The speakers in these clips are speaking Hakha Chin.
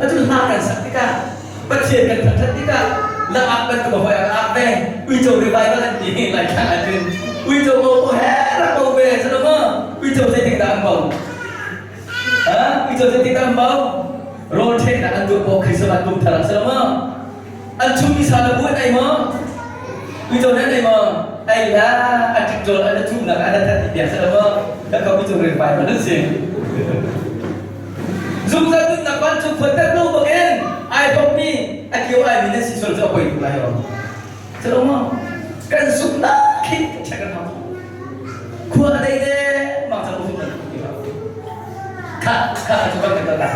Atu hla kan sak tikah Pathian kan thangṭhat tikah langak bantuk a hoi a ak ve. Uico revival an ti hi Laitlang ahcun uico bo ko he rak bo ve si lo maw? Uico zeitik dah an bo? Ha? Uico zeitik dah an bo? Rawl ṭhennak an tuah paoh Christmas kum thar ah si lo maw? An chummi sa le bu an ei maw? Uico nih an ei maw? Ei hlah, a ṭikṭawl an a thumnak an a that ti piak si lo maw? Kan ko uico revival an si. Zungzal nunnak vancung khuater lo bangin ai bawmmi a kio ai mi nan si sual cu a poi tuk lai lo. Cu maw? Kan zumhnak khi kan check kan hau. Khua a dei le mah cang zumh kan ti lo. Kha kha cu kan kan ta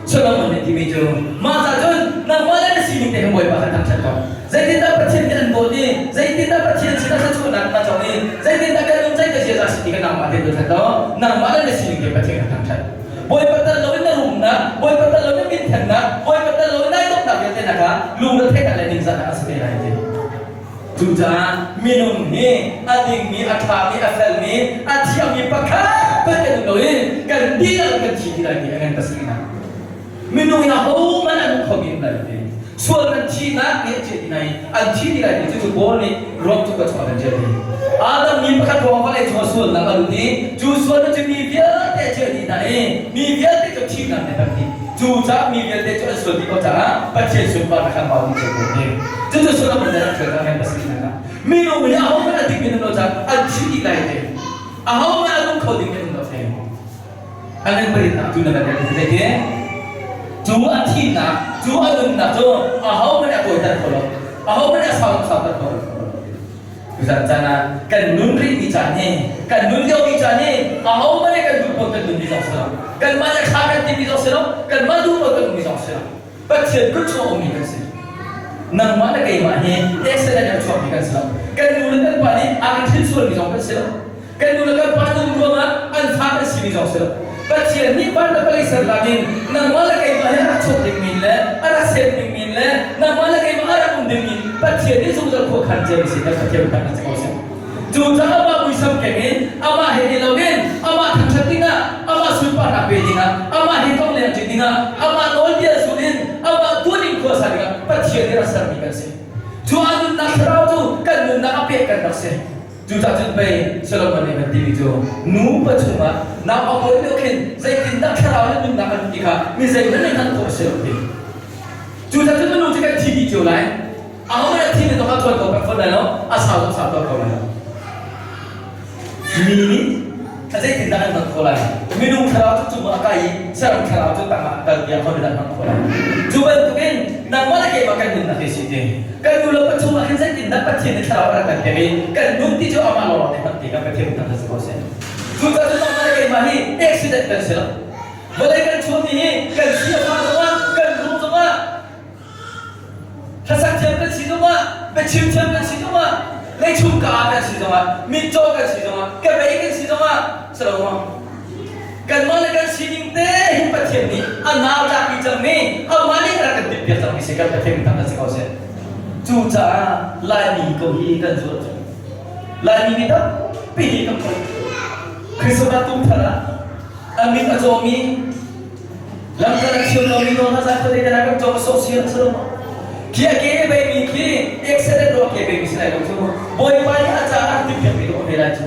Solomon nih timi cu mah ca cun nangmah le na sining te hin Bawipa kha thangṭhat ko. Zeitindah Pathian nih an dawt i zeitindah Pathian sinah thluachuahnak na co i zeitindah kan nun zei ka ziaza si ti kha nangmah te tu that law nangmah le na sining te Pathian kha thangṭhat. Bawipa tal loin na rumnak, Bawipa tal loin na minthannak, Bawipa tal loin nai dawtnak vialte na kha lungretheihnak le ningzahnak a si te lai ti. Cucaah minung hi a dingmi, a ṭhami, a felmi, a thiangmi pakhat hmanh kan um lo i kan dihlak kan thi ti lai ti a ngan pasarihnak. Minung hi ahohmanh an um khomi um lai lo ti. Sual nan thihnak nih a ṭial ti nain an thi ti lai ti cucu Paul nih Rom cu ka chuah kan ṭial ti. Adam mi pakhat ruang vawlei cungah sualnak a lut i cu sualnak cu mi vialte a ṭial dih hna i mi vialte cu thihnak nih a kan dih. Cucaah mi vialte cu an sual dih ko caah Pathian sunparnak kha mau dih cio ko ti. Cucu Solomon nih a rak ṭial ka ngan pasarihnak ah. Minung hi ahohmanh a dikmi an um lo caah an thi dih lai ti. Ahohmanh a nung kho dingmi an um lo theng. A ngan paritnak tu na kan rel ti ti. Cu a thihnak, cu a nunnak cu ahohmanh a kawiter kho lo. Ahohmanh a sau sauter kho lo. Tuzan caan ah kan nun rihmi caan hi, kan nun liomi caan hi ahohmanh nih kan duh paoh kan nunmi zong si lo. Kanmah nih ṭha kan timi zong si lo, kanmah duh paoh kan ummi zong si lo. Pathian kut chung a ummi kan si. Nangmah le keimah hi accident a chuakmi kan si lo. Kan nu le kan pa nih a kan hrin sualmi zong kan si lo. Kan nu le kan pa nun ruangah an fa kan simi zong si lo. Pathian nih van le vawlei ser hlan in nangmah le keimah hi a rak chuak dingmi le a rak ser dingmi le nangmah le keimah a rak um dingmi Pathian nih zungzal khua khan ciami si kan Pathian kan si ko si. Cucaah amah muisam keng in amah he i loin amah thangṭhat dingah amah sunparnak pe dingah amah he tong leng ṭi dingah amah nawlbia zul in amah tuaning khua sa dingah Pathian nih rak sermi kan si. Cu a nunnak thlarau cu kan nunnak a pek kan rak si. Cucaah cun pei Solomon nih van timi cu nupa chungah nau a pawi lio khin zeitindah thlarau le nunnak an ti kha mi zeihmanh nih hngalh khawh a si lo ti. Cucaah cun minung cu kan thi dih cio lai. Ahohmanh a thi na zong a tuan ko pek fawn lai lo, a sau zong sau tuan ko lai lo. Mi nih a zeitindah an hngalh khawh lai? Minung thlarau cu cungah a kai i saram thlarau cu tangah a kal tiah ahodah hngalh khawh lai? Cu bantukin nangmah le keimah kan nunnak hi si ti. Kan nu le pa chungah hin zeitindah Pathian nih thlarau a rak kan pek i kan nun ti cu amah lawnglawng nih hngalh ti kan Pathian thang si ko seh. Cucaah cu nangmah le keimah hi accident kan si lo. Vawlei kan chuahmi hi kan si a fah zongah kan rum zongah hlasak thiam kan si zongah biachim thiam kan si zongah leichung ka kan si zongah mitcaw kan si zongah kebei kan si zongah si lo maw? Kanmah le kan sining te hin Pathian nih a nau tlakmi cangmi amah nih a rak kan timhpiak cangmi si kan Pathian thang si ko seh. Cucaah Laimi ko hi kan zual cu. Laimi mi tampi hi kan poi. Christmas kum thar ah a mit a cawmi lamkal a thiam lomi nawl hna zat khuate kan kan cawk a sawh si a si lo maw? Khi a ke beimi khi accident ruang ke beimi si lai lo cu. Bawipa nih a caah a rak timhpiakmi lo a ve lai cu.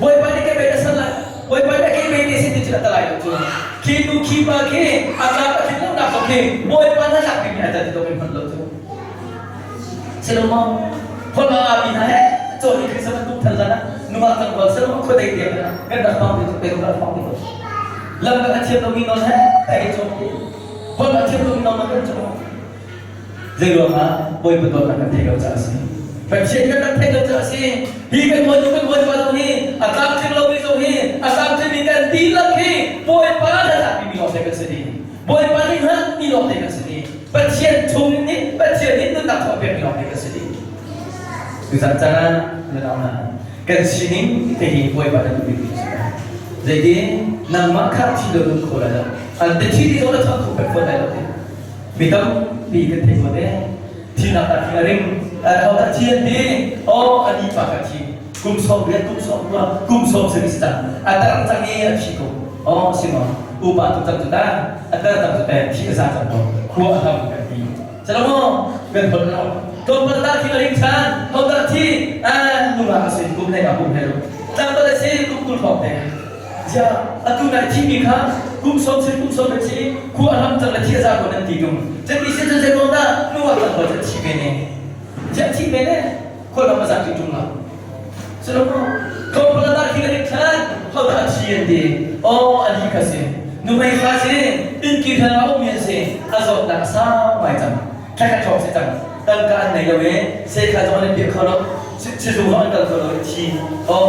Bawipa nih ke bei na sal lai. Bawipa nih ke bei te sin ti cun a ta lai lo cu. Khi nu khi pa khi a tlak a tling lonak zong khi Bawipa na tlak dingmi a tel ti dawh in hman lo cu. Silo maw? Holh a mi hna he caw ni Christmas tuk thal zan ah nungak tlangval silo maw khuadei tiang kan rak hmang ti pe kan rak hmang ti lam kan a thiam lomi nawl he kai cawm ti holh a thiam lomi nawl kan cawm Zei ruangah Bawipa dawtnak kan theih lo caah a si. Pathian kan rak theih lo caah a si. Hi kan hawi kan hawipa zong hi a tlamtling lomi zong hi a tlamtlingmi kan dihlak hi Bawipa na tlakpimi lawng te kan si dih. Bawipa nih hngalhmi lawng te kan si dih. Pathian chung nih Pathian nih nunnak thawh pekmi lawng te kan si dih. Tuzan caan ah na nau hna kan sining te hi Bawipa na duh bikmi a si. Zeitin nangmah kha thi lo nun kho lai lo. An te thi ti zong na thawh kho pek fawn lai lo ti. Mi tampi kan theih ko te. Thihnak ah thing a ring. Ho dah thi an ti? Oh, a ni pa ka thi. Kum 80, kum 90, kum 70 si cang. A tar cang i a thi ko. Oh, si maw? Upa tu cang cu ta a tar cang cu te thi a za cang ko khua a hlam kan ti. Calo kan holh lo. Tlawmpal dah thi a ring ṭhan, ho dah thi nungak a si kum hlei ah kum hlei lo. Tlangval a si kum 20 hrawng te. Ziah atu nai thimi kha kum sawm sin kum sawm si khua a hlam cang le thi a za ko nan ti tung. Cati sin cu zei dah nungak tlangval cu thi ve ne. Ziah thi ve ne khua lam a za ti ṭung lo. Tlawmpal ah khi kan i ṭhan, hodah a thi an ti. Aw, a li kha si. Nuhmei fa si, innki hrang ah ummi an si. A zawtnak a sau ngai cang. Thlakhat hrawng si cang. Tangka an nei lo i seikha zong an i piah kho lo. Sizung zong an kal kho lo i thi. Aw,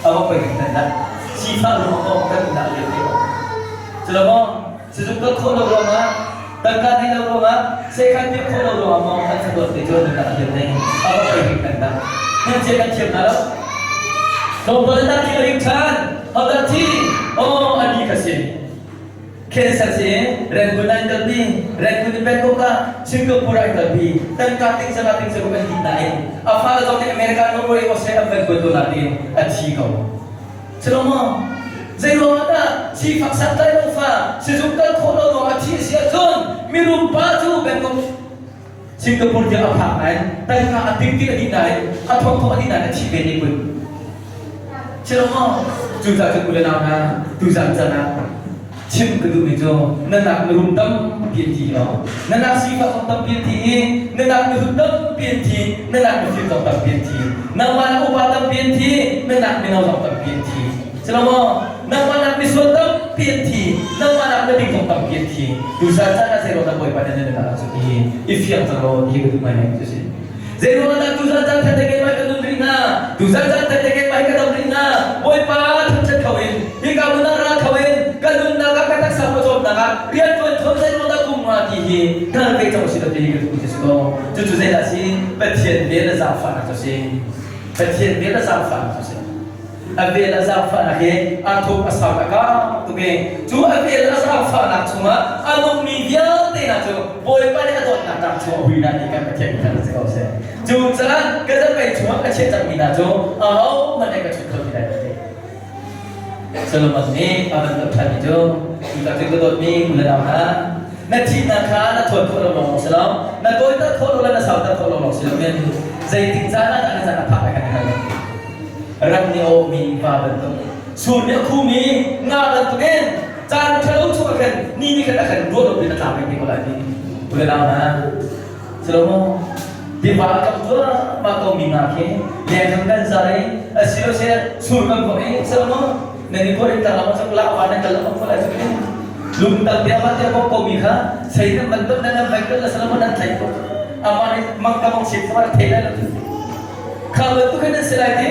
a va poi kan dah. Sifah ruang ah kan umnak a liam te ko. Culo maw? Sizung kal khawh lo ruangah, tangka neih lo ruangah, sekhan piak khawh lo ruangah maw an saduat te cu nunnak a liam ne. A va poi bik kan dah. Nan cia kan thiam hna lo. Tlawmpal in thi a ring ṭhan. Hodah thi? Aw, a ni kha si. Cancer si Rangoon ah an kalpi. Rangoon in Bangkok ah Singapore ah an kalpi. Tangka ting sara ting saruk an dih nain a fale zong nih America, Norway, Australia an van kuat ko nain a thi ko. Silo Zeiruang ah dah sifak santlai lo fa sizung kal khawh lo ruang ah thi a si ahcun mirum pa cu Bangkok Singapore tiang a phak nain tangka a ting ti a dih nain a thongthong a dih nain a thi ve ne kun. Silo maw? Cucaah cun u le nau hna tuzan caan ah chim ka duhmi cu na nak na rum tampi an thi lo na nak sifak zong tampi an thi i na nak na hut tampi an thi na nak mifim zong tampi an thi nangmah nak upa tampi an thi na nak mino zong tampi an thi silo maw nangmah nak misual tampi an thi nangmah nak na ding zong tampi an thi tusan caan ah zeiruang dah Bawipa nih na nunnak ah cu ti i fiang cang law ti ka duh ngai ngai cu si Zeiruang dah tuzan caan that keimah ka nun rih hna? Tuzan caan that keimah hi ka dam rih hna? Bawipa thangṭhat kho in, hika hmun ah ra kho in, ka nunnak ah ka taksa pawcawmnak ah rian ṭuan kho zeiruang dah kum hnga ti hi hngal ve cang usih law ti hi ka duh ti si kaw. Cucu zeidah a si? Pathian vel a zaangfahnak cu a si. Pathian vel a zaangfahnak cu a si. A vel a zaangfahnak hi a thuk a sau a kau tuk i cu a vel a zaangfahnak chungah a nungmi vialte hna cu Bawipa nih a dawtnak ram chung a hui hna ti kan Pathian nih khan si ko seh. Cu caah ka zapei chungah ka chiah cangmi hna cu ahohmanh nih ka chut kho ti lai lo ti. Solomon nih a van doh ṭhanmi cu cucaah cun ka dawtmi u le nau hna na thihnak kha na thuat khawh lo lawng si lo na tawiter khawh lo le na sauter khawh lo lawng si loin zeitik caan ah dah na caan a phak lai kha na hngal lo. Ram nih a awhmi va bantuk, sur nih a khumi nga bantukin caan ṭhalo chungah khan ni nih khan a kan ruah lo piin a tla peng te ko lai ti. U le nau hna, Silo tiva a kam cuahmah ko mi hna khi leng kan kan zar i asilo seh sur kan khawh i silo maw nan i khawh in tlang lam la wa nan kal lam khawh lai cu lungtak bia ma tia ko mi kha sei nan ban nan nan vai kal la silo maw nan thlai ko ama nih mang ka mang chim kha thei lai lo kha bantuk hin nan si lai ti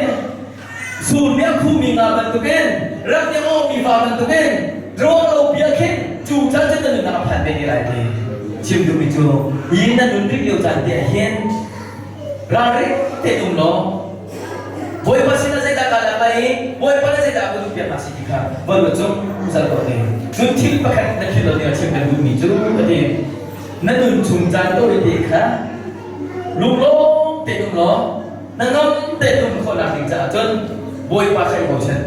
Sur nih a khuhmi nga bantukin rak nih a awmi va bantukin ruang lo bia khin cu caan cu na nunnak a phan ve te lai ti chim duhmi cu hi na nun rih lio caan te ah hin ralring tein um law Bawipa sinah zeidah kaa lak lai i Bawipa nih zeidah a ka duhpiak hnga si ti kha van ruat zungzal ko te. Cun thil pakhat na philh lo dingah chim kan duhmi cu ka ti na nun chung caan tawi te kha lunglawm tein um law na ngam tein um khawhnak ding caah cun Bawipa kha i bochan.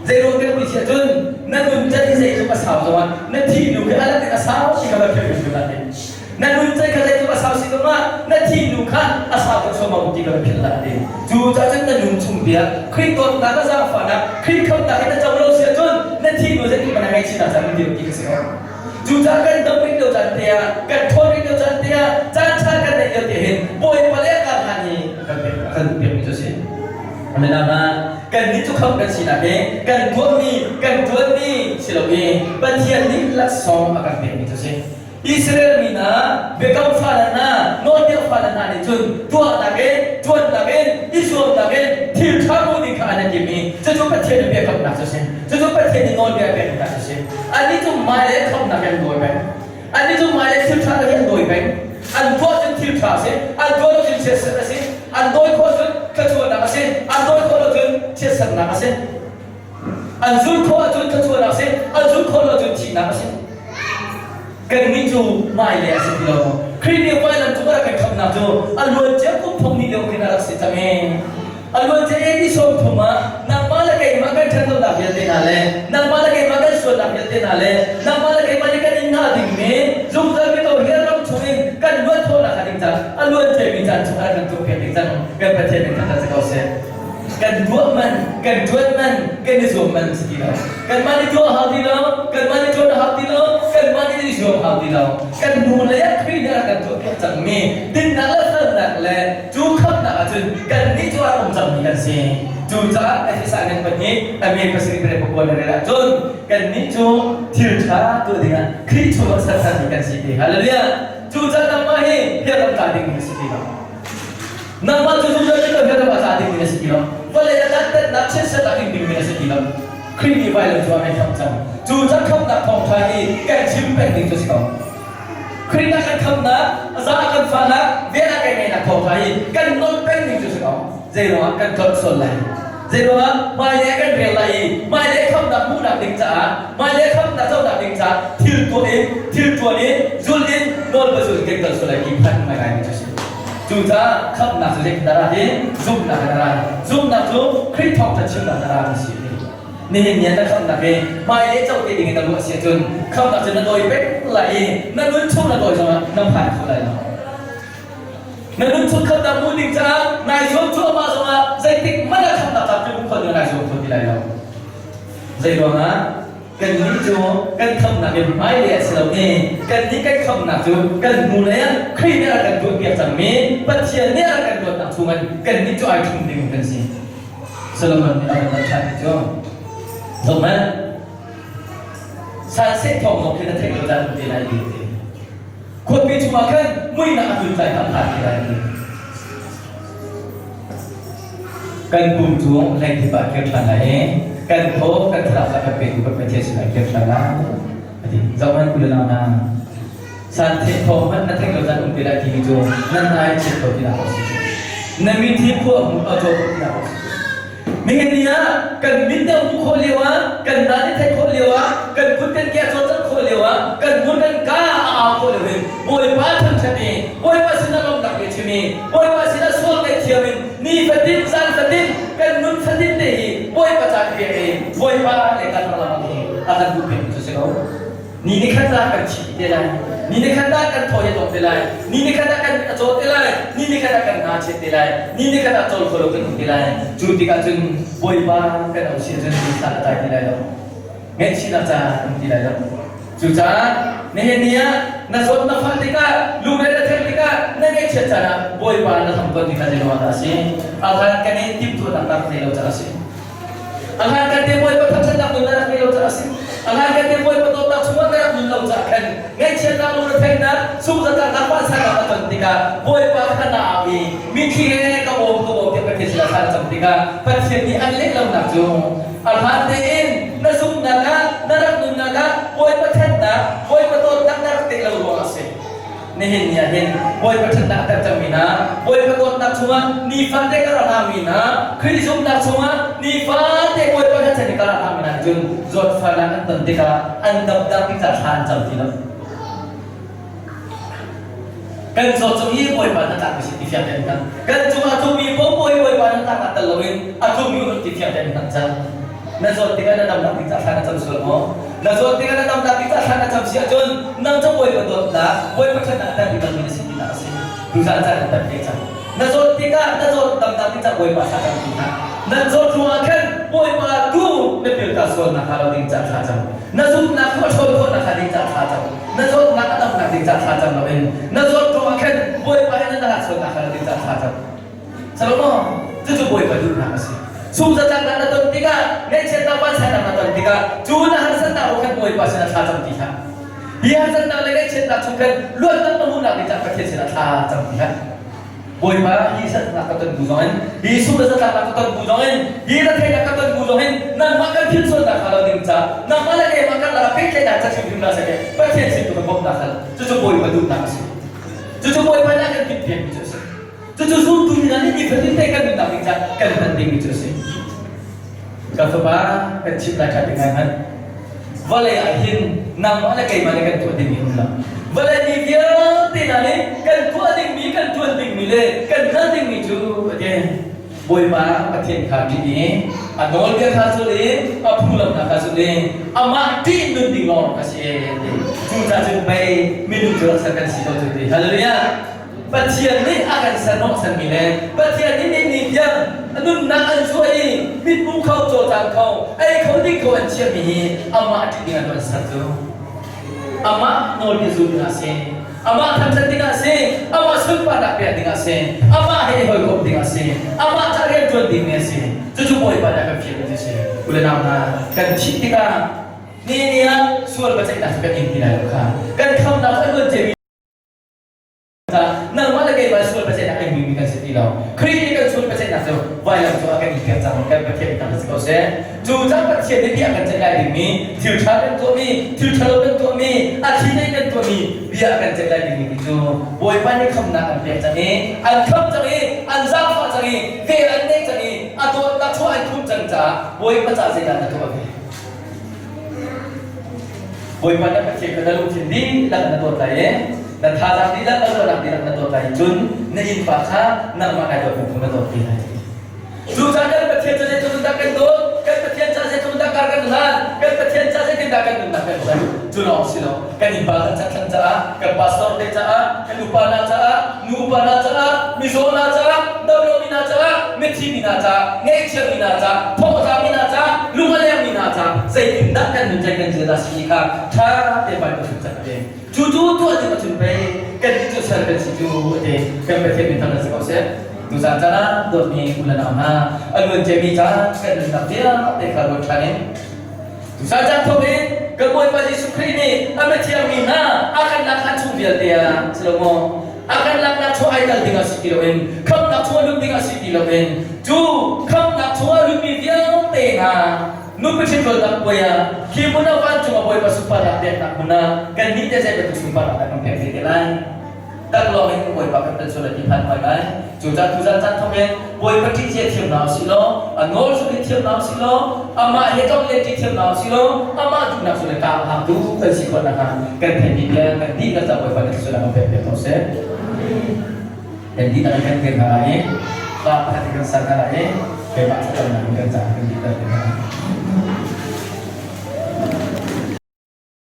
Zeiruang kan ti si ahcun na nun can hi zeitluk a sau zongah na thi nu khi a lat in a sau ti kha va philh hrimhrim hlah ti. Na nun can kha zeitluk a sau si zongah na thi nu kha a sau tuk suaumau ti kha va philh hlah ti. Cu caah cun na nun chung bia Khrih dawtnak le zaangfahnak Khrih khamhnak hi na co lo si ahcun na thi nu zeitluk hmanh a ngaihchihnak caan um ti lo ti kha si ko. Cucaah kan dam rih lio caan te ah, kan ṭhawn rih lio caan te ah, caan ṭha kan neih lio te hin Bawipa le kan han hi kan kan duhpiakmi cu a si. Amen. Kan nih cu khamh kan sinak hi kan tuahmi, kan ṭuanmi si lo i Pathian nih laksawng a kan pekmi cu a si. Israel mi hna, biakam fale hna, nawlbia fale hna nih cun tuahnak in, ṭuannak in, i zuamnak in thil ṭha hmuh ding kha an i tim i cucu Pathian nih biakamnak cu a si. Cucu Pathian nih nawlbia a pekmi cu a si. Annih cu hmailei khamnak in an dawi peng. Annih cu hmailei thil ṭha hi an dawi peng. An tuah cun thil ṭha a si. An tuah lo cun chiatserh a si. An dawi khawh cun thluachuahnak a si. An dawi khawh lo cun chiatserhnak a si. An zulh khawh ahcun thluachuahnak a si. An zulh khawh lo cun thihnak a si. Kannih cu hmailei a si ti lo. Khrih nih vailam cung a rak kan khamhnak cu a luancia kum thong hnih lio khin a rak si cang i a luancia AD 30 ah nangmah le keimah kan kan ṭhat lonak vialte hna le nangmah le keimah kan sualnak vialte hna le nangmah le keimah nih kan in hna dingmi zungzal mito hi ram chungin kan luat khawhnak hnga ding caan a luan ciami caan chungah kan tuahpiak ding cang kan Pathian min thangṭhat si ko seh. Kan tuah man, kan ṭuan man, kan i zuam man si ti lo. Kanmah nih tuah hau ti lo, kanmah nih ṭuan hau ti lo, kanmah nih i zuam hau ti lo. Kan hnu lei ah Khrih nih a kan tuahpiak cangmi dinnak le felnak le cu khamhnak ahcun kannih cu a um cangmi kan si. Cucaah Efesa ngan pahnih a me pasarih pariat pakua na rel ahcun kannih cu thil ṭha tuah dingah Khrih chungah sertharmi kan si ti. Hallelujah! Cucaah nangmah hi biakam tla dingmi na si ti lo. Nangmah cu zungzal in biakam a tla dingmi na si ti lo. Vawlei ah dantatnak chiatsernak ing dingmi na si ti lo. Khrih nih vailam cu a kan khamh cang. Cucaah khamhnak thawngṭha hi kan chim peng ding cu a si ko. Khrih na kan khamnak, a za a kan fahnak, vel a kan ngeihnak thawngṭha hi kan nolh peng ding cu a si ko. Zeiruangah kan tlolh sual lai? Zeiruangah hmailei ah kan rel lai i hmailei khamnak hmuhnak ding caah, hmailei khamnak conak ding caah thil tuah in, thil ṭuan in, zul in, nawl va zul in kan kal sual lai ti phan ngaingai mi cu a si. Cucaah khamnak cu zeitindah a ra hi? Zumhnak in a ra. Zumhnak cu Khrih thawngṭha chimnak in a ra mi si. Nihin ni ah na khamnak hi hmailei co te ding in na ruah si ahcun khamnak cu na dawi peng lai i na nun chung na dawi zongah na phan kho lai lo. Na nun chung khamnak hmuh ding caah nai zuam cuahmah zongah zeitik hmanh ah khamnak tlak cu kho ding nai zuam kho ti lai lo. Zei ruangah kannih cu kan khamnak in hmailei ah si lo i kannih kan khamnak cu kan hnulei ah Khrih nih a kan tuahpiak cangmi Pathian nih a kan dawtnak chungin kannih cu ai ṭhum ding kan si. Solomon nih a van ṭhan cu zohhmanh sanseh thawng zong khi na theih lo caan te lai ti ti khuapi chungah khan muihnak a tlun tlai kha phan te lai ti kan pum cu hlengthip ah kir ṭhan lai i kan thaw kan thlarau kan petu kan Pathian sinah kir ṭhan lai ati zohhmanh u le nau hna Santheh thawng hmanh na theih lo caan um te lai timi cu nan nai chiat ko tinak a si. Na mitthli khua hmu a caw ko tinak a si. Nihin ni ah kan mit deuh hmuh khawh lio ah, kan dan i theih khawh lio ah, kan kut kan ke a cawlcangh khawh lio ah, kan hmur kan ka a au khawh lio hin Bawipa thangṭhat i Bawipa sinah lawmhnak bia chim i Bawipa sinah sual ngaihthiam in ni fatin zan fatin kan nun fatin te hi Bawipa ca pek i Bawipa le kan ram hi a kan duh peng cu si ko. Ni ni khat ah kan thi te lai. Ni ni khat ah kan thaw hi tong te lai. Ni ni khat ah kan a caw te lai. Ni ni khat ah kan hna chet te lai. Ni ni khat ah cawl kho lo kan um te lai. Cu tikah cun Bawipa kan au si ahcun thla a tlai ti lai lo. Ngaihchihnak caan um ti lai lo. Cucaah nihin ni ah na zawt na fah tikah lungre na theih tikah na ngaihchiat caan ah Bawipa na ham tawn mi kha zei ruangah dah a si? A hlan kan in timhtuahnak nak nei lo caah a si. A hlankan te Bawipa thangṭhatnak nun na rak ngei lo caah a si. A hlankan te Bawipa dawtnak chungah na rak nun lo caah khan ngaihchiatnak lungretheihnak sungzatlaknak vansannak na ton tikah Bawipa kha na au i mitthli he ka bawm ka bawm tiah Pathian sinah thla na cam tikah Pathian nih an leh lonak cu a hlan tein na zumhnak ah na rak nunnak ah Bawipa ṭhatnak Bawipa dawtnak na rak teh lo ruangah a si. Nihin ni ah hin Bawipa ṭhatnak a ter cangmi hna, Bawipa dawtnak chungah nifate ka rak hngakmi hna, Khrih zumhnak chungah nifate Bawipa hnachan i ka rak hngakmi hna nih cun zawtfahnak an ton tikah an damter tik caah thla an cam ti lo. Kan zawt cung i Bawipa hnatlak si ti fiang tein kan kan cungah tlungmi paohpaoh hi Bawipa hnatlak ah tel loin a tlungmi um ti fiang tein kan cang. Na zawt tikah na damnak ding caah thla na cam sual maw? Na zawt tikah na damnak ding caah thla na cam si ahcun nang cu Bawipa dawtnak, Bawipa ṭhatnak a tel bik na si tinak a si. Tuzaan caan an tam ve cang. Na zawt tikah na zawt damnak ding caah Bawipa thla cam ti hlah. Na zawt ruangah khan Bawipa tu na pilta sual nakhnga lo ding caah thla cam. Na zumhnak cu a ṭhawn khawh nakhnga ding caah thla cam. Na zawtnak a damnak ding caah thla cam loin na zawt ruangah khan Bawipa in na lak sual nakhnga lo ding caah thla cam. Solomon, cucu Bawipa duhnak a si. Sungzatlaknak na ton tikah, ngaihchiatnak vansannak na ton tikah, cu na harsatnak ruang khan Bawipa sinah thla cam ti hlah. Hi harsatnak le ngaihchiatnak chung khan luatnak na hmuhnak ding caah Pathian sinah thla cam ti hlah. Bawipa, hi satnak ka ton bu zongin, hi sungzatlaknak ka ton bu zongin, hi retheihnak ka ton bu zongin, nangmah kan thil sualnak hnga lo ding caah, nangmah le keimah kan lakah pehtlaihnak ca hrimhrim hna seh, Pathian sin tu kan bawmhnak hal. Cucu Bawipa duhnak a si. Cucu Bawipa nih a kan timhpiakmi cu a si. Cucu zumtu hna nih nifatin te kan nunnak ding caah kan hman dingmi cu a si. Ka fapa kan chimh lai ṭha ti ngai hmanh. Vawlei ah hin nangmah le keimah nih kan tuah dingmi um lo. Vawlei mi vialte hna nih kan tuah dingmi, kan ṭuan dingmi le kan hngal dingmi cu a ti. Bawipa Pathian kha ṭih i a nawlbia kha zul i a phunglam hna kha zul i amah ṭih nun ding lawng ka si ti. Cucaah cun pei minung cu rak ser kan si ko cu ti. Hallelujah! Pathian nih a kan serhnawhchanmi le Pathian nih ni ni tiang nunnak an zuah i mithmu kho, cawlcang kho, ei kho, ding kho an chiahmi hi amah ṭih ding ah an ser cu. Amah nawlbia zul ding ah a si. Amah thangṭhat ding ah a si. Amah sunparnak pek ding ah a si. Amah he i hawikomh ding ah a si. Amah ca rianṭuan dingmi a si. Cucu Bawipa nih a kan fialmi cu a si. U le nau hna, kan thih tikah ni ni ah sual biaceihnak cu kan ing ti lai lo kha. Kan khamnak cu a luan ciami nangmah le keimah sual biaceihnak a ingmi kan si ti lo. Khrih nih kan sual biaceihnak cu vailam cu a kan ingpiak cang kan Pathian biatak si ko seh. Cu cang Pathian nih bia kan ceih lai dingmi thil ṭha kan tuahmi, thil ṭhalo kan tuahmi, a thi nei kan tuahmi bia kan ceih lai dingmi ti cu Bawipa nih khamnak an pek cang i an khamh cang i an zaangfah cang i vel an neih cang i a dawtnak chuah an khumh cang caah Bawipa caah zeidah na tuah ve? Bawipa na Pathian kha na lungthin dihlak na dawt lai i na thazaang dihlak na ruahnak dihlak na dawt lai i cun na innpa kha nangmah nai dawt bantuk na dawt te lai. Cucaah kan Pathian cu zeitluk in dah kan dawt, kan Pathian ca zeitluk in dah kar kan hlan, kan Pathian ca zeitindah kan nunnak kan hlan. Cu lawng si lo, kan innpa kan chan caah, kan pastor te caah, kan upa hna caah, nu upa hna caah, mizaw hna caah, damlomi hna caah, mithi mi hna caah, ngaihchiami hna caah, thawhzami hna caah, lung a lengmi hna caah zeitindah kan nun kan ziaza si ti kha ṭha te Bible chung cak a ti. Cu cu tuah ding ahcun pei kan nih cu sal kan si cu a ti. Kan Pathian min thang si ko seh. Tuzaan caan ah dawtmi u le nau hna, a luan ciami caan kan nunnak vialte kha ruat ṭhan in Tuzaan caan thawk in kan Bawipa Jesuh Khrih nih a mithiang mi hna a kan laknak chung vialte ah si lo maw? A kan laknak chung ai tel ding ah si ti loin khamhnak chung a lut ding ah si ti loin cu khamhnak chung a lutmi vialte hna nupi ṭhitrualnak puai ah khi hmun ah vancung ah Bawipa sunparnak peknak hmun ah kannih te zei bantuk sunparnak dah kan pek ve te lai? Taklawng in Bawipa kan tel sual ti phan hoi lai. Cucaah tuzan caan thawk in Bawipa ṭih zia thiam hna usih law, a nawl zul in thiam hna usih law, amah he tlong len ṭi thiam hna usih law, amah duhnak zul in kaa hngaktu kan si khawh nakhnga kan theihmi bia kan dihlak ca Bawipa nih thluachuah kan pek piak ko seh. Kan dihlak in kan dir hna lai i, pa pakhat in kan ser hna lai i, keimah thlacamnak in kan caah kan dihlak hna.